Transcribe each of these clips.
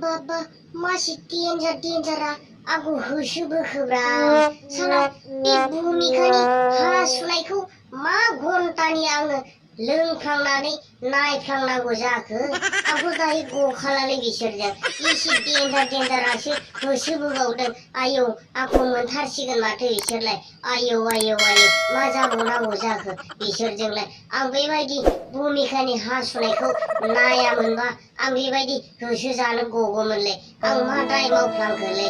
बाबा मासि डेन्जारा आंखौ होसोबोखोब्रा साला बे भुमिकानि हासुनायखौ मा घन्टानि आङो लोंफ्लांनानै नायफ्लांनांगौ जाखो आंखौ दायो गखालालै बिसोरजों एसे डेन्जारासो होसोबोबावदों आयौ आंखौ मोनथारसिगोन माथो बिसोरलाय आयौ मा जाबावनांगौ जाखो बिसोरजोंलाय आं बेबायदि भुमिकानि हासुनायखौ नायामोनबा आं बेबायदि होसोजानो गगौमोनलै आं मा दाय मावफ्लांखोलै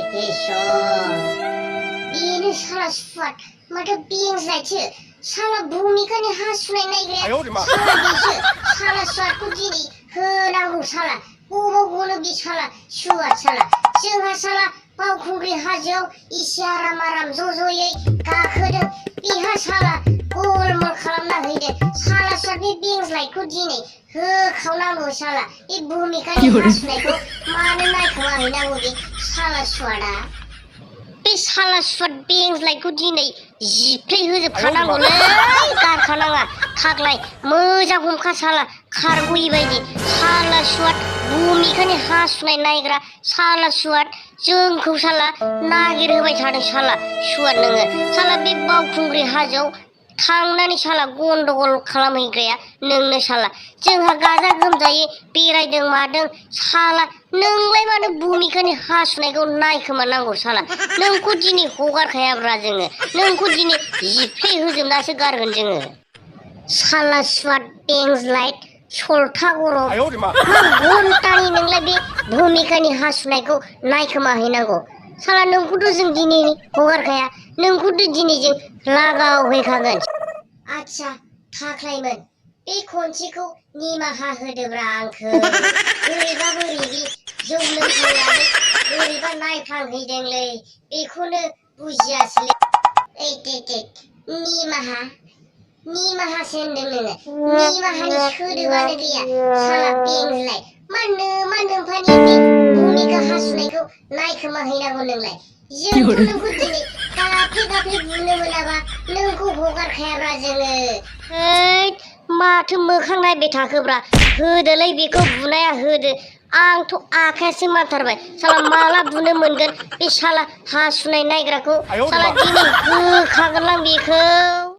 बेनो साला सुवाद माथो बेंज्लायसो साला भुमिकानि हासुनाय नायग्राया साला बेसो साला सुवादखौ दिनै होनांगौ साला गबावगौनो बे साला सुवाद साला जोंहा साला बावखुंग्रि हाजोआव इसे आराम ज'यै गाखोदों बेहा साला गलमल खालामना हैदों साला सुवाद बे बेंज्लायखौ दिनै होखावनांगौ साला बे भुमिकानि हासुनायखौ मानो नायखोमा हैनांगौ बे साला सुवादा बे साला सुवाद बेंज्लायखौ दिनै जिफ्ले होजोबखानांगौलै गारखानाङा थाग्लाय मोजां हमखा साला खारग'यै बायदि साला सुवाद भुमिकानि हासुनाय नायग्रा साला सुवाद जोंखौ साला नागिरहोबाय थादों साला सुवाद नोङो साला बे बावखुंग्रि हाजोआव थांनानै साला गन्डगल खालामहैग्राया नोंनो साला जोंहा गाजा गोमजायै बेरायदों मादों साला नोंलाय मानो भुमिकानि हासुनायखौ नायखोमानांगौ साला नोंखौ दिनै हगारखायाब्रा जोङो नोंखौ दिनै जिफ्ले होजोबनासो गारगोन जोङो साला सुवाद बेंज्लाय सल्था गरम मा घन्टानि नोंलाय बे भुमिकानि हासुनायखौ नायखोमाहैनांगौ साला नोंखौथ' जों दिनै हगारखाया नोंखौथ' दिनै जों लागावहैखागोन आच्छा थाख्लायमोन बे खनसेखौ निमाहा होदोब्रा आंखौ बोरैबि जौ लोंखांनानै बोरैबा नायफ्लांहैदोंलै बेखौनो बुजियासैलै निमाहासो होनदों नोङो निमाहानि सोदोबानो गैया साला बेंज्लाय मा नोम्फानि बे भुमिका हासुनायखौ नायखोमाहैनांगौ नोंलाय जोंथ' नोंखौ दिनै गाफ्ले बुनो मोनाबा नोंखौ हगारखायाब्रा जोङो माथो मोखां नायबाय थाखोब्रा होदोलै बेखौ बुनाया होदो आंथ' आखायासो मानथारबाय साला माला बुनो मोनगोन बे साला हासुनाय नायग्राखौ साला दिनै होखागोनलां बेखौ